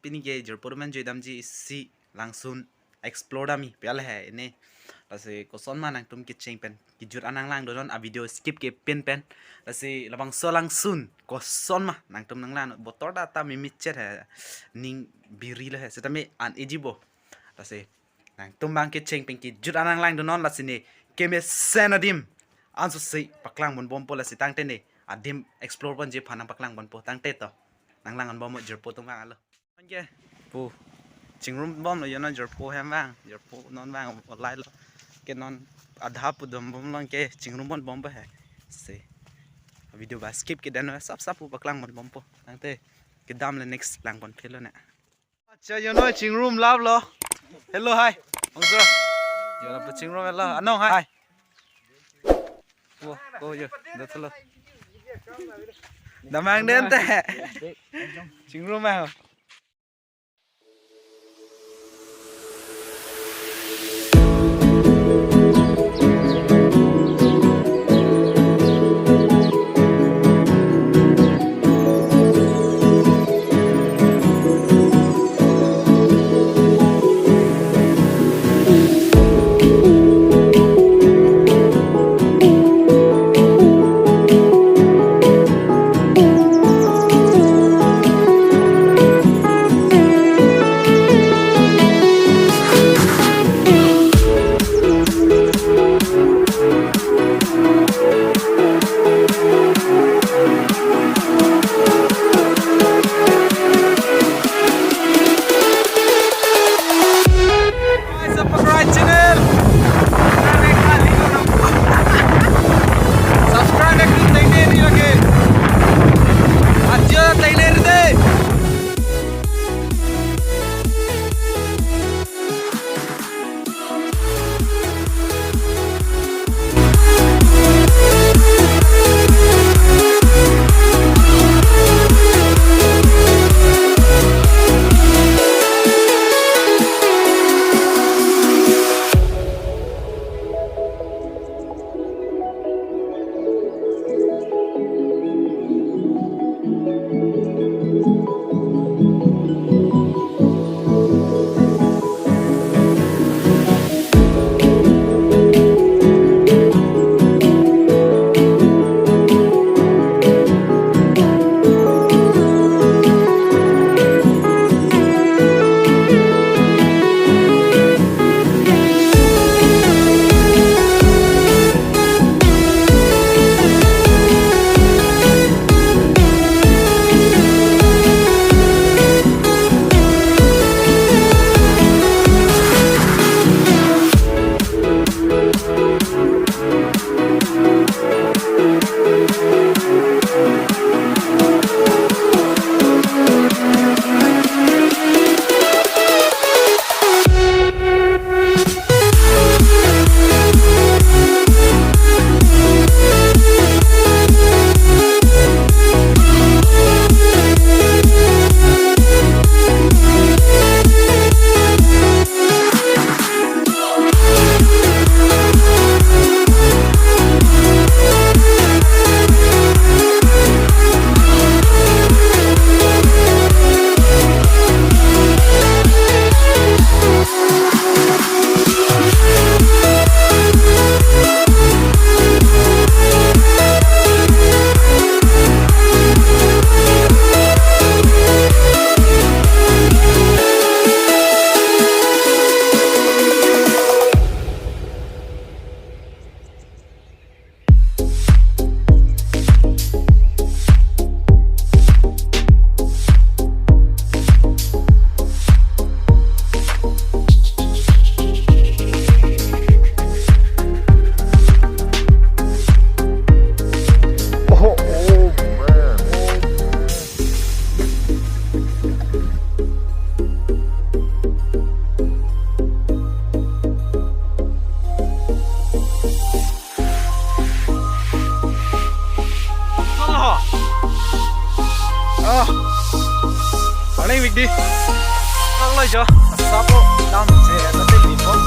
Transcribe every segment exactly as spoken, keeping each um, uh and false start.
Neli ke jirpo atum pen juidamji, isi langsun explore damji pu lahai ne. Lasi kosonma nangtum kecheng pen kejut an nanglangdunnon, a video skip kepin pen. Lasi labangso langsun kosonma nangtum nanglang, botor ta ta mimichet he, ning biri lo he, setame an ejibo. Lasi nangtum abang kecheng pen kejut an nanglangdunnon, lasi ne kemesen adim ansose paklang ponbompo, lasi tangte ne adim explore ponji aphan nangpaklang ponpo, tangte to nanglang ponbom jirpo atum abang alo. Anke pu chingrum bomlo, yo non jirpo hem abang, jirpo non abang olai lo. Ke non adha pudom bomlo, ke chingrum ponbompo he. Se video ba skip ke den sap sap pu paklang ponbompo. Tangte kedam le next lang ponphelo ne. Accha, yo non chingrum laplo. Hello, hi. Ongso. Yo lapu chingrum, hello. Anong, hi. Hi. Oh, oh, yo. Datlo. Damang den te. Chingrum ah. Guys, subscribe channel. Subscribe ek din teng ne ni lagi. Ajo teng ne de. Solo. Ah. Paling big di. Kalau jo, sapo dam je, nanti di pon.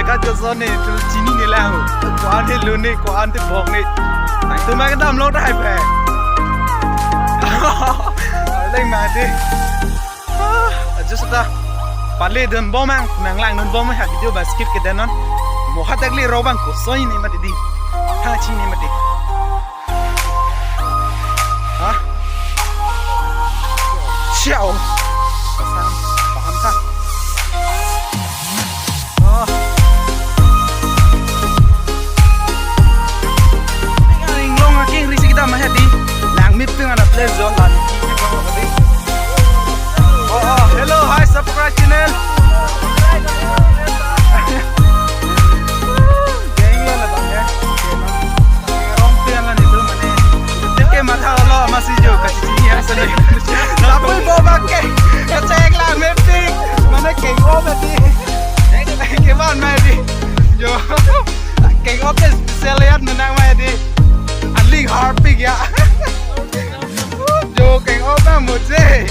Kat jo son ne, tu chinine lang. Ko-an te lo ne, ko-an te bok ne. Nangtum ma kedam long tahai pe. Aleng ma de. Ah, ajo seta. Pale dun bom ang, nang langdun bom ha video ba skip kedenon. Mo hadak le ro bang ko soi ne mati di. Tha chinine mati. Ha? Ciao. Pasang, paham kah? Oh. Ning long aking risi kita mah di. Langmepik ana place jo lan. Oh, oh, hello, hi, subscribe channel. Geng lo la bang ya. Rong pian la nitu mane. Ke matha lo masi jo kachini ya sene. Lapul bo ba ke. Kachek langmepik. Mane keng-o mati. Ke ban mai di. Jo. Keng-o te special ya menang mai di. Aling harpik ya. Jo keng-o ba mujhe.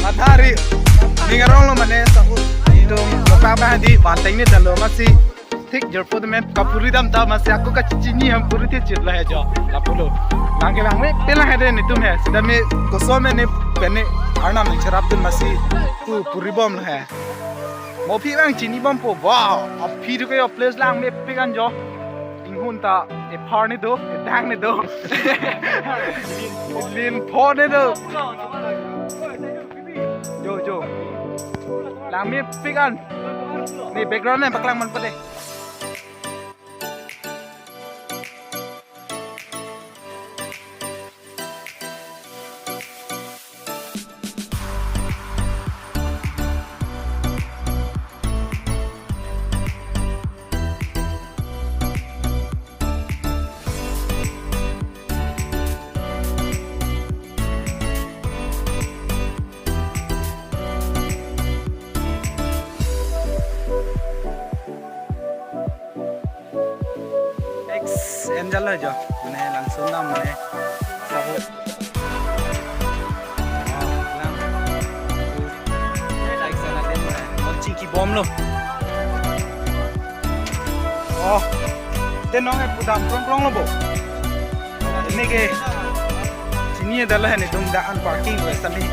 Mathari. Ning arong lo mane sa u. Dong lo pa ba di banteng ne dalo masi. Thik jor po de men kapuri dam ta masi ako kachini ham puri the chit la he jo. Lapulo. Bang ke bang me pela he de nitum he. Sida me koso me ne pene arnam cherap dun masi. Tu puri bom la he. Mo phi bang chini bom po. Wow. Aphi du ke yo place langmepik an jo. Inghun ta ephar ne do, edang ne do. Lin pho ne do. Jo, jo. Langmepik an. Ne background ne paklang man pade. Ex angel lo jo, mane langsung na mane sabu. Ah, lang. Ex angel lo, mane chingki bom lo. Oh, te nong e pudam prong prong lo bo. Ini ke chini ada lo nitum da an parking lo sami.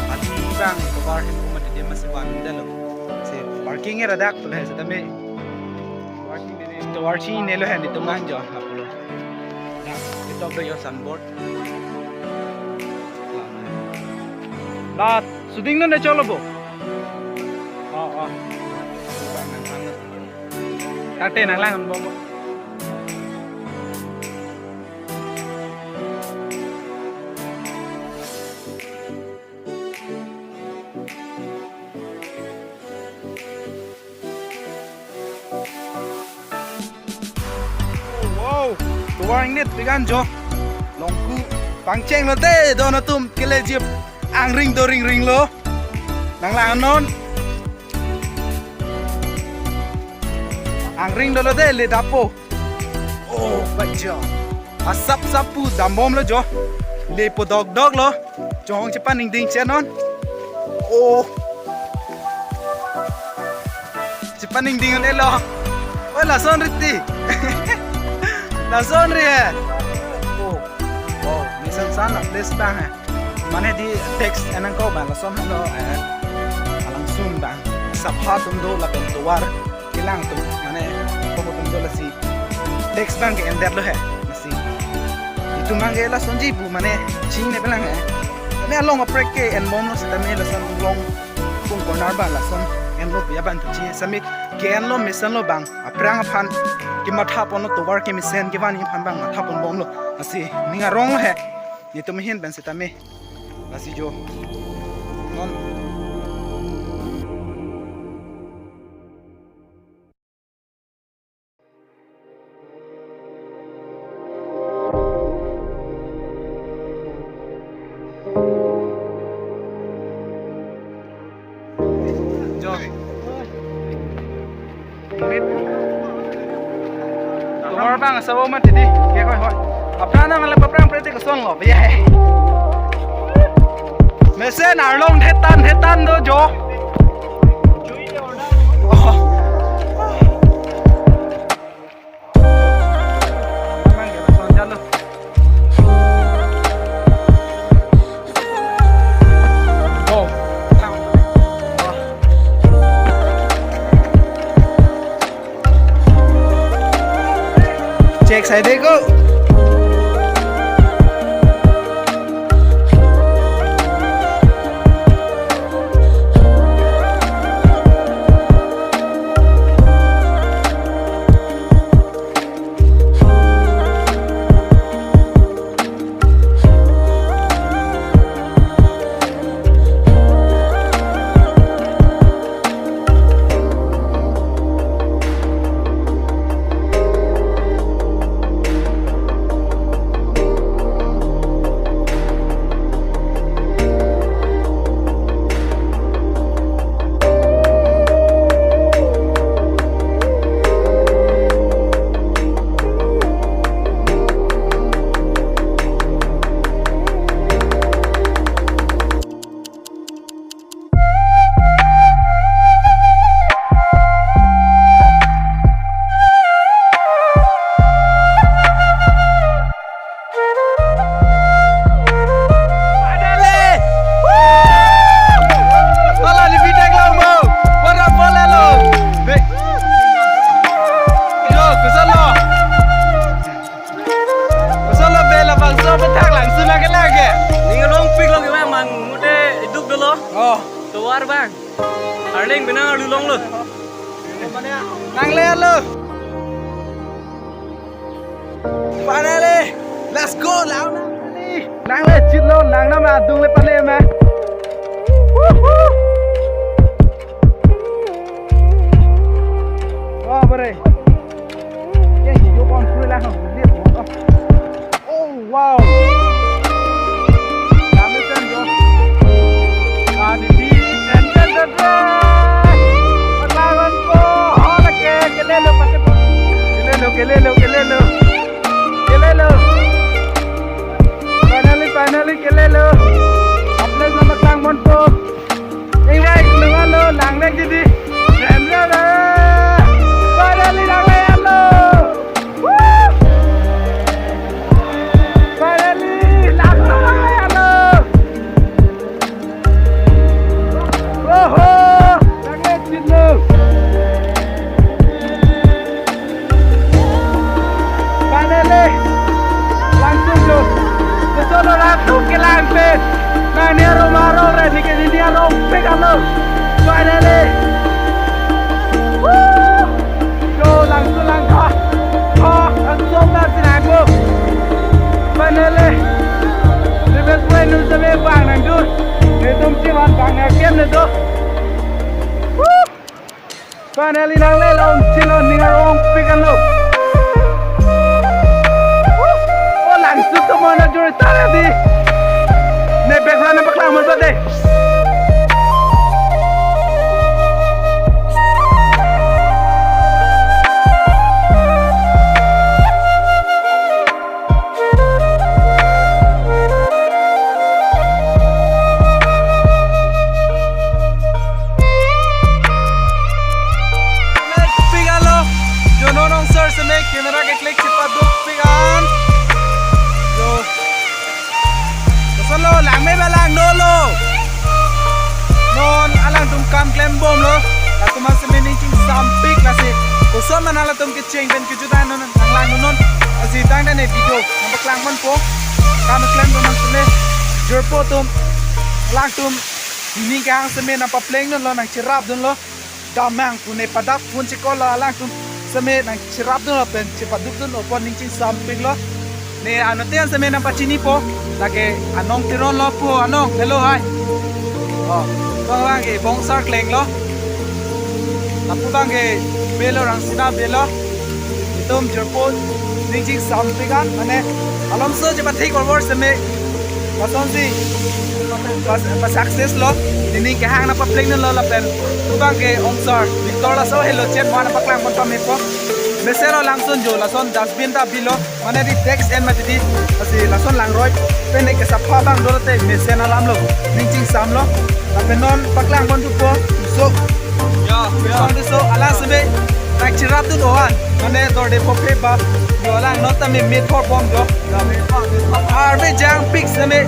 Ali bang tovar hin kuma tidi masi ban da lo. Se parking era dak lo sami. Tovar chinine lo nitum nang jo lapulo. Dak itu be yo signboard. La shooting non de cholo bo. Oh, oh. Tangte nang lang bom. Wow, tovar ingnit pigan jo. Longku pangcheng lo te don atum kele jip angring do ring ring lo. Nang lang non. Angring dolo de le dapo. Oh, bajo. Asap sapu dambom lo jo. Le po dok dok lo. Chong chepan ning ding chenon. Oh. Chepan ning ding on elo. Oh, lason riti. Lason ri he. Oh. Wow, nisan san la place bang he. Mane di text enang ko bang lason lo eh. Alangsun bang. Sapha tum do lapen tovar kelang tum mane ko tum do lasi text bang ke ender lo he. Lasi itum bang ke lasonji pu mane chinine pelang he. Mane along aprek ke enbom lo seta me lason long pung corner bang lason enlo ya bang tu chi sami ke enlo mesen lo bang. Aphrang aphan kematha pon lo tovar kemesen kevan aphan bang matha pon bom lo. Lasi ning arong lo he. Nitum ahin pen seta me. Lasi jo. Non. Jo. Tovar bang asabo mati di. Ke hoi hoi. Aphrang nang le paprang prete kosong lo. Biya he. Mesen arlong thetan thetan do jo. Oh. Hai, deko. Finally! Woo! Ala ni bitek lang mo. Wara bola lo. Be. Yo, kusalo. Kusalo be, labangso aphuthak Langsun lake lake. Ning along pik lo ke bang, mang mute iduk dolo. Oh. Tovar bang. Arleng binang arlu longlo. Nangle lo. Finally, let's go, lang nangle. Nangle chitlo, lang nam adung le pale ma. Woohoo! Wah, bre. Ye, yo pon kru lang, lihat mo. Oh, wow. Kami kan yo. Kami di, dan, dan, dan, dan. Perlawan po. Oh, lagi, kelelo, pati po. Kelelo, kelelo, kelelo. Kelelo. Finally, finally, kelelo. Aples nama kang mon po. Ingwai, nungalo, lang lek jadi. Keren, keren. Finally, lang lek alo. Woo! Finally, lang lek alo. Oho, lang lek jadi. Finally, Langsun jo. Kusalo Langsun kelang pen. Nang ni arong arong re, ni ke ni arong pik alo. Finally. Woo! Jo, Langsun lang ka. Ha, Langsun na sinai ko. Finally. The best friend nu sebe bang nang jo. Netum chivan bang nang kem ne jo. Woo! Finally, nangle long chilo, ning arong pik alo. Oh, Langsun to mana juri tara di. Ne background na paklang mo de. Pik alo, jo non ongsor seme camera ke click chipaduk pik an. Jo. Kosonlo, lang me ba lang dolo. Non alangtum kam klem bomlo. Latum an seme ning chingsam pik lasi. Koson mana latum kecheng pen kejut an non nang lang non. Lasi tangte ne video nang paklang ponpo. Kam klem dun nang seme. Jirpo atum, alangtum ning kehang seme nang papleng dunlo, nang cherap dunlo. Damnang pu ne padak phone chikol lo, alangtum seme nang cherap dunlo pen chepaduk dunlo pon ning chingsam piklo. Ne anote an seme nang pachinipo, lake Anong Teron lo pu, Anong, hello, hi. Oh, bang bang ke Bongsar klenglo. Lapu bang ke belo, Rangsina belo. Itum jirpo ning chingsam pik an, mane alomso chepathik orvor seme. Lasonsi pas, pas success lo. Nening kehang nang papleng dunlo lapen. Pu bang ke ongsor Victor laso helo chet mana paklang pon pamepo. Mesen lo Langsun jo, lason dustbin ta bilo. Mane di text en mati di. Lasi lason langroi. Pen ne kesapha bang dolo te mesen alam lo. Ning chingsam lo. Lapen non paklang pon thupo. So. Ya, ya. Song di so, alang seme nang cherap dun ohan. Mane dorde pope ba. Jo, alang non tame methor bom jo. Ya, methor, methor. Arve jang pik seme.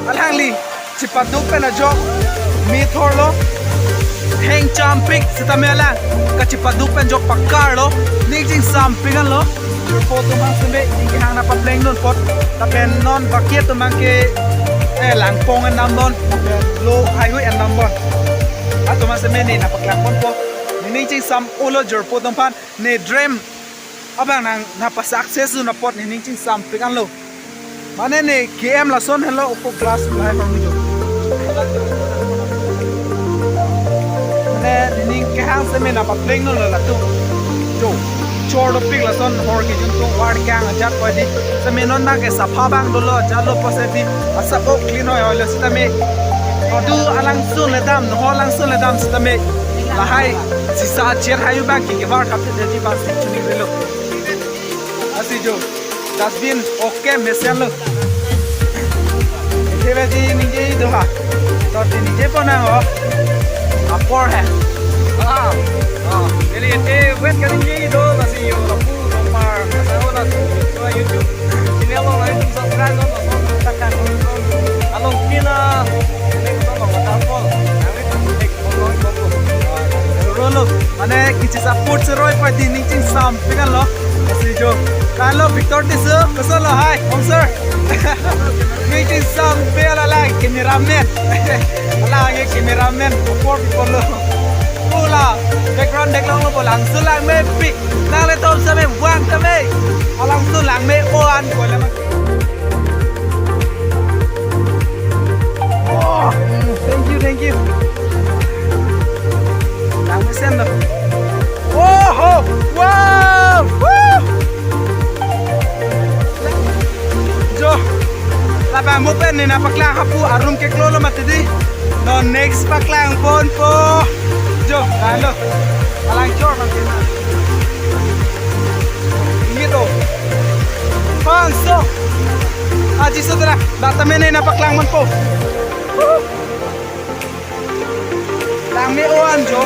Alangli chepaduk pen ajo methor lo. Thengchampik sitame alang kachepaduk pen jok pakar lo, ning chingsampik anlo. Photo mang seme ning kehang nangpaplengdun apot. Lapen non baki atum mang ke, eh, langpong endamdun, lo haihui endamdun. Atum mang seme ne nangpaklangponpo. Ning chingsam-olo jirpo atum aphan, ne dream abang nang nangpasuccess dun apot ne ning chingsampik anlo. Mane ne K M lason helo oko glass lahai pangjo. Mane ne ning kehang seme nangpaplengdunlo latum. Jo, chor dopik lason hor kejun tung war kang ajat padi. Seme non abang ke sapha abang dolo ajat lo pase di asap ok clean hoi hoi lo sitame. Adu alangsun ledam, noho alangsun ledam sitame. Lahai sisa acher hai abang ke kevar kapit jadi pasti chuni relo. Lasi jo, dustbin okay mesen lo. Ete besi ningje do ha. To ti ningjepo nang ho. Apor hai. Ah, ah. Jadi ete wet ka ningje do lasi yo lapu nomor. Asa ho lasi YouTube channel lo lain subscribe lo, lo tak kan lo. Along kina. Ini ko lo tak pol. Rolo, mane kechisupport seroi padi ning chingsampik anlo. Lasi jo. Kalo Victor Tisso, koson lo hai, Om sir. Ning chingsampik lo lang cameraman. Lang ye cameraman, poor people lo. Pula, background deklonglo po langsun langmepik. Nanglitum seme vang tame. Alangsun langme-o-an ko le. Oh, thank you, thank you. Langmesen lo. Oh, oh, wow, woo. Jo, labang mo pen ne nangpaklang hapu arum keklolo mati di. Non next paklangponpo. Jo, kalo. Alang chor nang kena. Ini to. Bangso. Aji sodra, data mene nangpaklangponpo. Langme-o-an jo.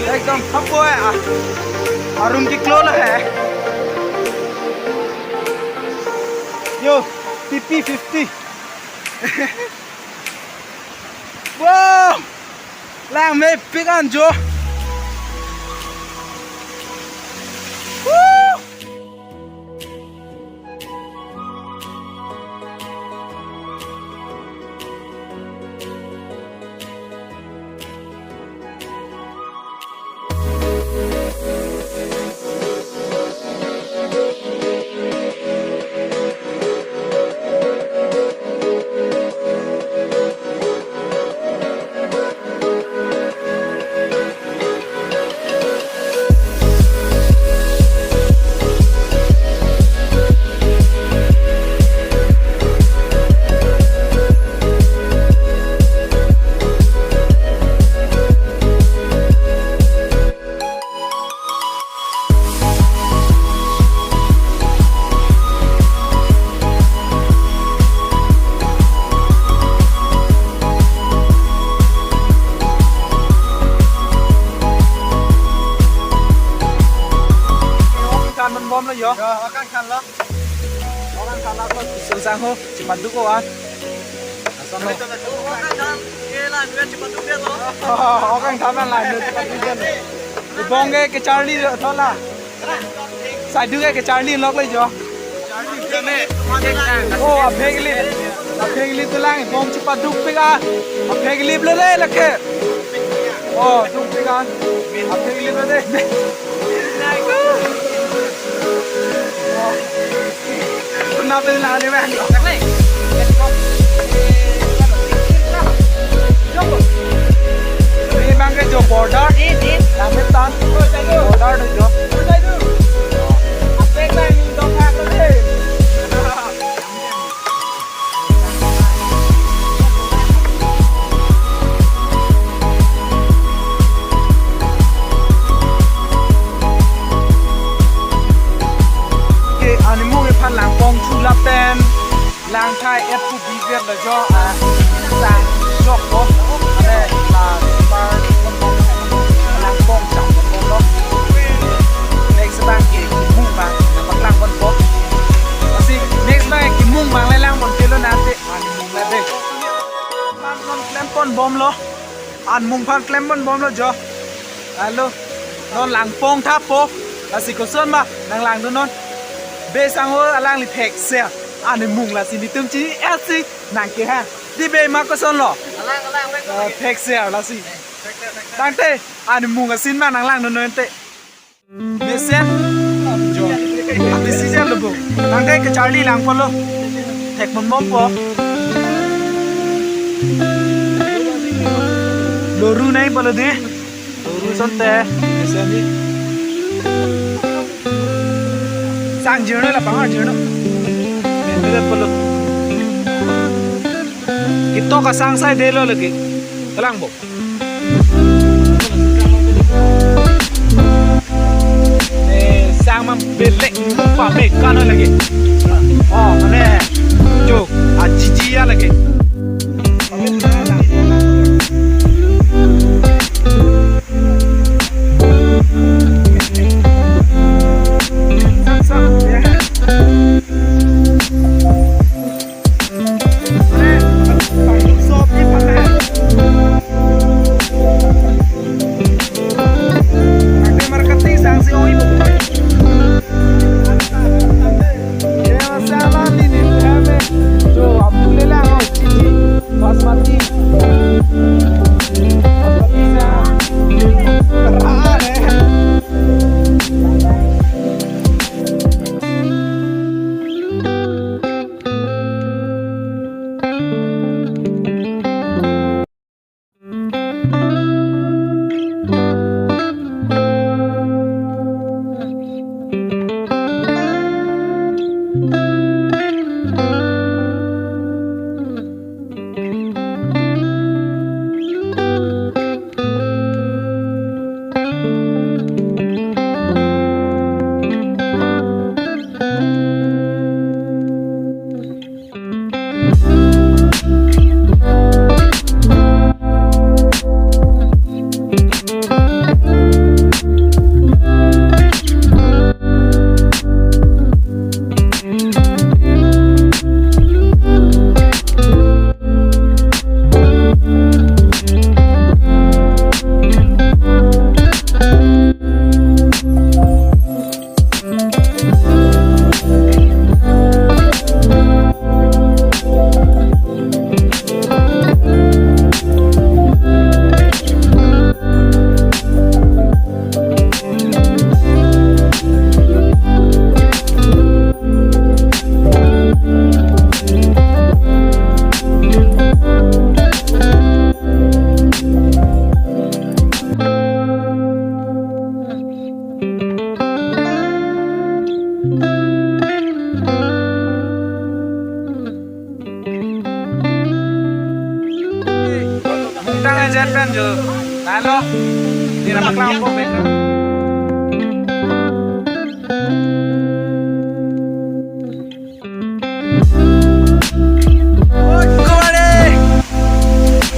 Ekdom hapo ya. Arum keklolo hai. Yo, P P fifty. Wow! Langmepik an jo. Woo! Kan man bom lo yo. Yo, akan kan lo. Akan kan lo, sun sang ho, chepaduk o an. Asan lo. Akan kan, ye la, ye chepaduk dia lo. Oh, akan kan la, ye chepaduk dia lo. Ibong ke kecharli thola. Saidu ke kecharli lok le jo. Oh, aphek lip. Aphek lip tulang, ibong chepadukpik a. Aphek lip lo de lake. Oh, dukpik a. Aphek lip lo de. Oh. Kenapa lari bang? Ini bang ke jo border. Di, di. Lamitan. Border tu jo. Ke animu ke phan langpong chula pen. Langthai et pu biver lo jo, ah, sang jok ko, ane la super langpong cham ko lo. Next bang ke kimung bang nangpaklangponpo. Lasi next bang ke kimung bang le langpon kelo nate, ah, kimung le de. Langpon klempon bomlo. An mung aphan klem pon bomlo jo. Alo. Non lang pon tha po. Lasi koson ma nanglangdunnon. Be sangho alangli thekser. An mung lasi netum chini-etsi nangkeha. Di be ma kosonlo. Alang, alang, alang. Eh, thekser lasi. Tangte an mung asin ma nanglangdunnon te. Mesen. Jo. Ati si jam lo bo. Tangte kacharli lang ponlo. Thek pon bompo. Loru nai ponlo di. Loru asonte. Mesen di. Sang jirno la pangar jirno. Mesen ponlo. Ketok asang sai delo lagi. Kalang bo. Eh, sang mam belek pamek kano lagi. Oh, mane. Jo, ajiji ya lagi. Sang, sang, ya. Mungtang ajan pen jo. Lahenlo. Di nama kelang po pen. Oi, kore.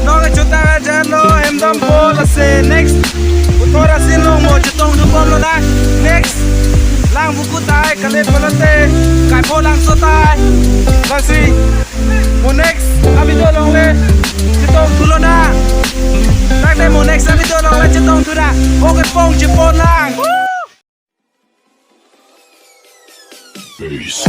Nong chutang ajanlo, hem dampo, lasi next. Puthot asin long mo chetongthu bomlo na. Next. Lang buku tai, kale palote. Kai po langso tai. Lasi. Mo next. Avideo along le. Chetongthulo na. Tangte mo next avideo along le chetongthu na. Okay, pong chepon lang. Peace.